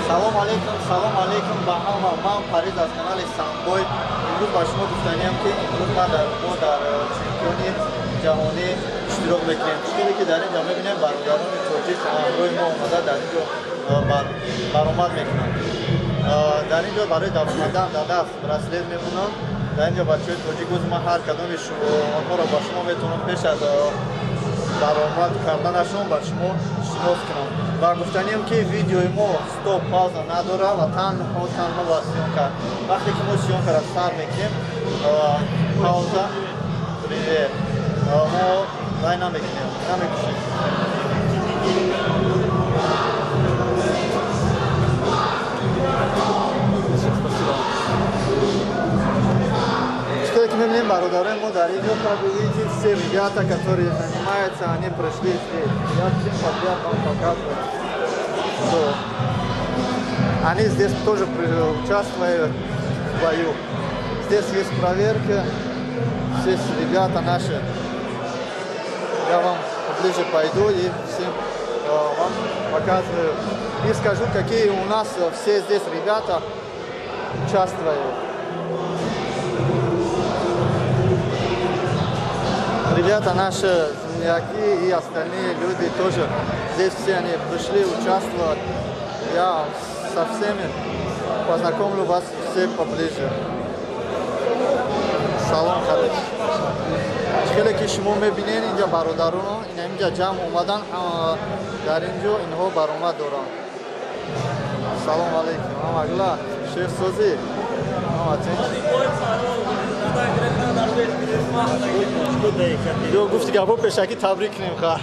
Салом алейкум, салом алейкум ба ҳама. Ман Париз аз канали Самбой. Имрӯз ба шумо гуфтаниям, ки имрӯз ман дар мо дар чемпиони ҷаҳонӣ иштирок мекунем. Чизе ки дар ин ҷо мебинем, бародарони тоҷик ҳамроҳи мо омада дар ин ҷо баромад мекунанд. Дар ин ҷо барои даромадан дар даст браслет мемонанд. Дар ин ҷо бачаҳои тоҷик, оз ман ҳар кадоми онҳоро ба шумо метавонам пеш аз даромад карданашон ба шумо шинос кунам. Ва гуфтанием, ки видеои мо стоп, пауза надорад ва танҳо танҳо ба съёмка. Вақте ки мо съёмкаро сар мекунем, пауза, привет, мо вай намекунем, намекушем. Что мебинем, бародарои мо дар инҷо, как вы видите, все ребята, которые занимаются, они пришли здесь. Я всем подряд вам показываю, что они здесь тоже участвуют в бою. Здесь есть проверка, здесь ребята наши. Я вам поближе пойду и всем вам показываю. И скажу, какие у нас все здесь ребята участвуют. Ребята наши, земляки и остальные люди тоже. Здесь все они пришли участвовать. Я со всеми познакомлю вас все поближе. Салом халик. Хеле ки шумо мебинед, инҷа бародароно ин инҷа ҷамъ омадан, дар инҷо инҳо баромад доранд. Салом алейкум. Ҳамагла шеф созӣ. Ё гуфти гапо, пешакӣ табрик кунем ха.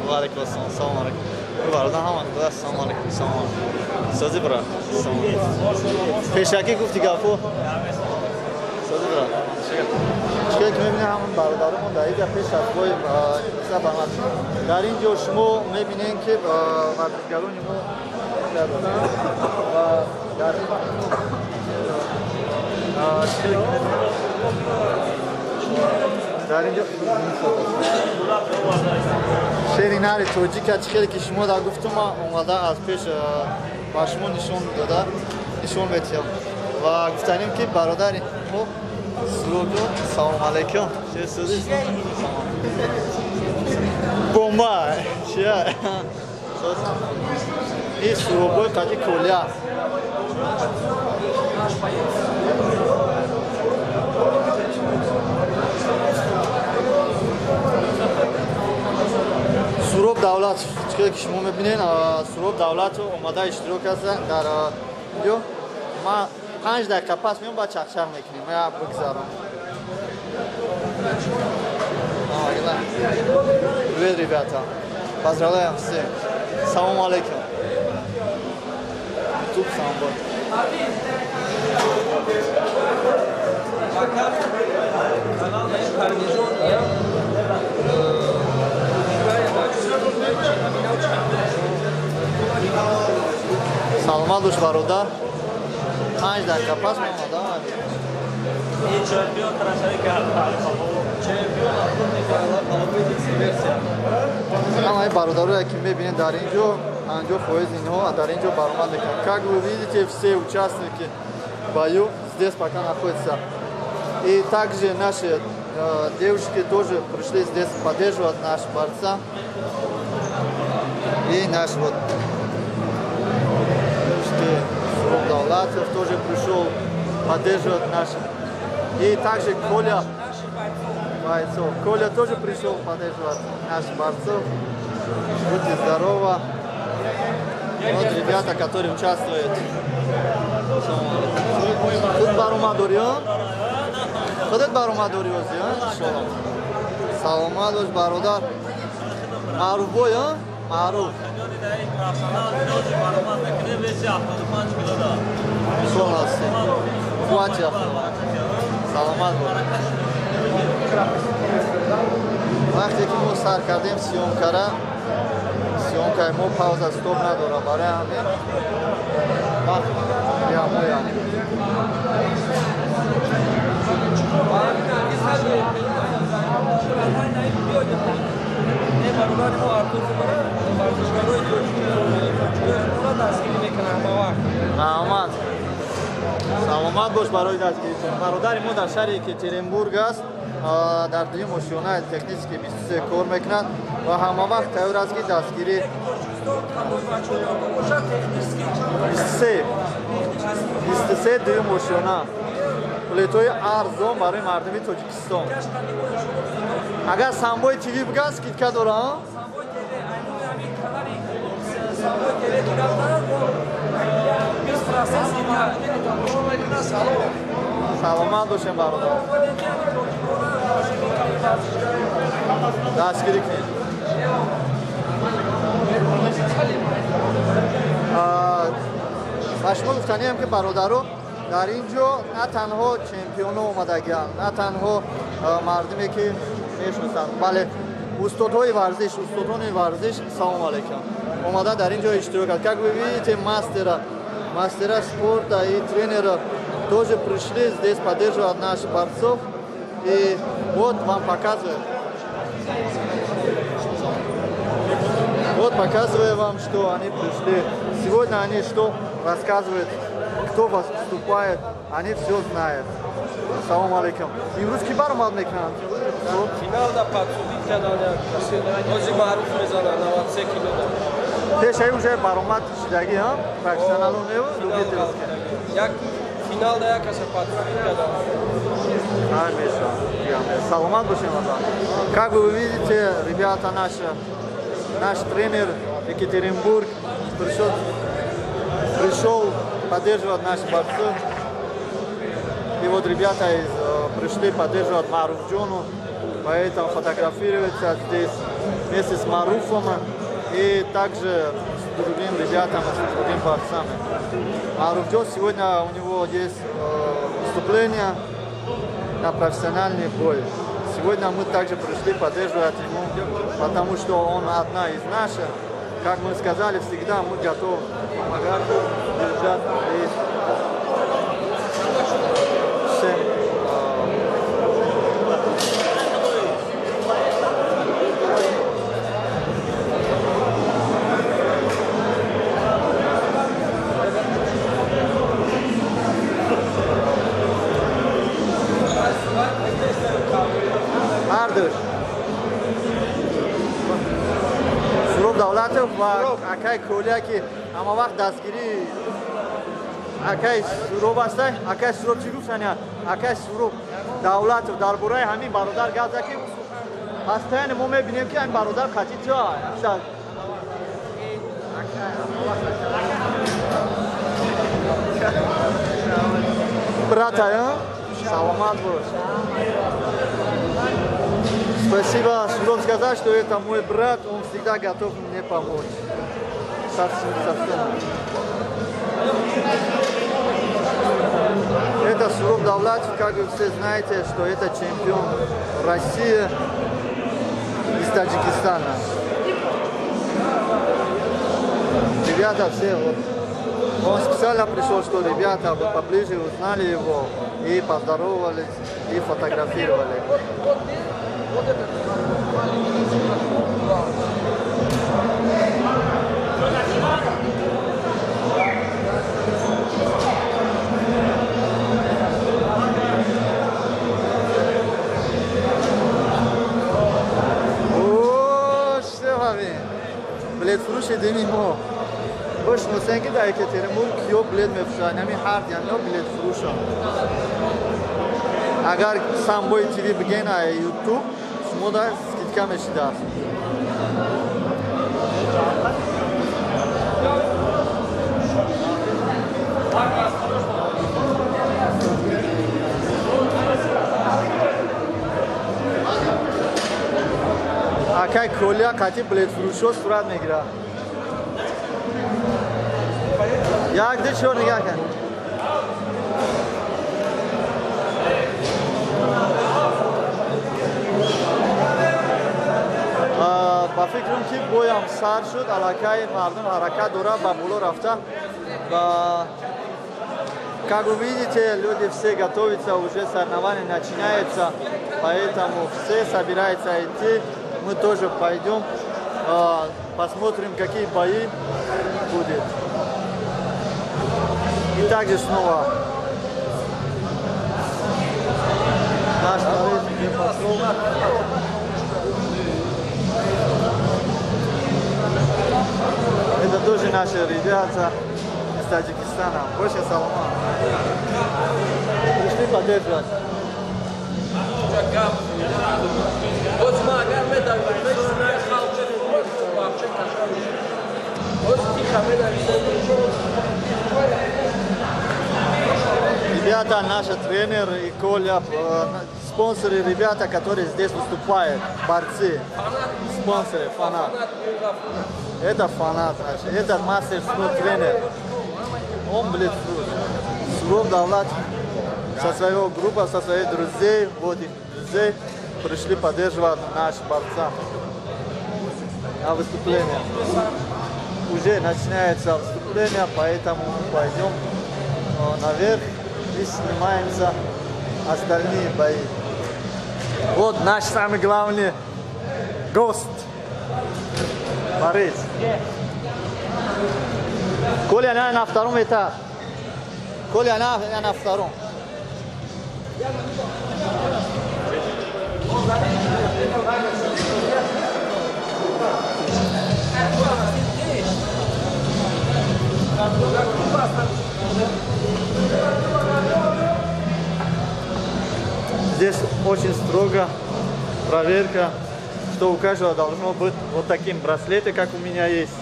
Ва алейкум ассалом. Салом алейкум. Бародар ҳама худо, салом алейкум. Салом. Созӣ бра. Пешакӣ гуфти гапо. Созӣ бра. Чизе ки мебинем, ҳамон бародаромон дар инҷа пеш аз бой баромад. Дар ин ҷо шумо мебинед, ки варзишгарони мо ва дар инҷо шери нари тоҷика, чӣ хеле ки шумо дар гуфтум, омада аз пеш ба шумо нишон дода нишон метиҳам. Ва гуфтанем, ки бародари мо Суробҷон, салом алейкум. Чӣ сӯзи? Бомба! Чия? И Суробой қади Коля. Суроб Давлат, чӣ ки шумо мебинед, Суроб Давлатов омада иштирок карданд дар инҷо. Ман 5 дақиқа пас меом, баъд чақчақ мекунем. Я бигзарам. Привет, ребята. Поздравляем всех. Салом алейкум. YouTube Самбой. Саломат бош, бародар. 5 дақиқа пас меомадам. Чемпион чемпион. Ҳамаи бародарое ки мебинед дар ин ҷо, 50% инҳо дар ин ҷо баромад мекунанд. Как вы видите, все участники бою здесь пока находятся. И также наши девушки тоже пришли здесь поддерживать наш борца. И наш вот девушки Суроб Давлатов тоже пришел поддерживать наших. И также Коля бойцов. Коля тоже пришел поддерживать наших борцов. Будьте здоровы. Вот ребята, которые участвуют. Худ баромадорӣ? Худат баромадорӣ озӣ, иншолло. Саломат бош, бародар. Маъруфбой, маъруф. Сол ҳастӣ. Қувват ёфт. Саломат бош. Вақте ки мо сар кардем съёмкара, съёмкаи мо пауза, стоп надорад, барои ҳамин вақт прямо яъне. Бародари мо Артур, варзишгарои тоҷик дастгирӣ. мекунад ҳама вақт. Раҳмат. Саломат бош барои дастгиритон. Бародари мо дар шаҳри Екатеринбург аст, дар дуюм ошёнаи технически 23 кор мекунад ва ҳама вақт тайёр аст, ки дастгирӣ 23 23 дуюм ошёна, билетҳои арзон барои мардуми Тоҷикистон. Агар Самбои ТВ бигӯяд, скидка дора? Саломат бошем, бародар, дастгирӣ кунед. Ба шумо гуфтаниам, ки бародаро, дар ин ҷо на танҳо чемпионо омадагианд, на танҳо мардуме, ки мешиносанд, бале устодҳои варзиш, устодони варзиш, салому алайкум, омада дар ин ҷо иштирок кард. Как вы видите, мастера спорта и тренера тоже пришли здесь поддерживать наших борцов. И вот вам показываю. Вот показываю вам, что они пришли. Сегодня они что рассказывают, кто выступает, они все знают. Салом алейкум. Имрӯз ки баромад мекунанд? Финалда подсудить кардан як касе. Ҳози Маъруф мезанад 93 кило. Пешаи уже баромад шидагӣ, ҳа? Профессионалу неву, любительский. Як финалда як касе подсудить кардан. Ай, Миша. Саломат бошем, Азам. Как вы видите, ребята, наш тренер Екатеринбург пришел поддерживать наших борцов. И вот ребята пришли поддерживать Маруфджону, поэтому фотографируются здесь вместе с Маруфом и также с другими ребятами, с другими борцами. Маруфджон сегодня у него есть выступление на профессиональный бой. Сегодня мы также пришли поддерживать ему, потому что он одна из наших. Как мы сказали, всегда мы готовы помогать, держать и всем. Ардуш. Суроб Давлатов ва акай Колия, ки ҳама вақт дастгирӣ акай Суроб ҳастай. Акай Суроб, чӣ гуфтани? Акай Суроб Давлатов дар бораи ҳамин бародар гап зад, ки постоянно мо мебинем, ки ҳамин бародар қатъи ту. Брата, саломат бош. Спасибо, Суроб сказал, что это мой брат, он всегда готов мне помочь. Совсем, совсем. Это Суроб Давлатов, как вы все знаете, что это чемпион России из Таджикистана. Ребята все, вот, он специально пришел, что ребята вот поближе узнали его и поздоровались, и фотографировали. О, шевави! Билетфурӯши дини мо. Бошиносем, ки дар Екатеринбург киё билет мефурӯшанд, ҳамин ҳар янё билетфурӯшанд. Агар Самбои ТВ бигӯен ай Ютуб, шумо дар скидка мешидааст. Акай Колия қатъи билетфурӯшҳо сурат мегирад. Як ду чор, нигаҳ кун. Ба фикрам, ки боям сар шуд, аллакай мардум ҳаракат дорад ба боло рафта. Ва как вы видите, люди все готовятся, уже соревнования начинаются, поэтому все собираются идти. Мы тоже пойдем, посмотрим, какие бои будет. Также снова наш Париж уже пошел. Это тоже наши ребята из Таджикистана. Больше салама. Пришли поддерживать. Ребята, наши тренер и Коля, спонсоры, ребята, которые здесь выступают, борцы, спонсоры, фанат. Это фанат наш, это мастер тренер. Он, блядь, Суроб Давлат со своего группы, со своих друзей, вот их друзей, пришли поддерживать наших борца на выступление. Уже начинается выступление, поэтому мы пойдем наверх и снимаемся остальные бои. Вот наш самый главный гость, Борис. Коля, она на втором этаже. Коля, она на втором. Здесь очень строго проверка, что у каждого должно быть вот таким браслете, как у меня есть.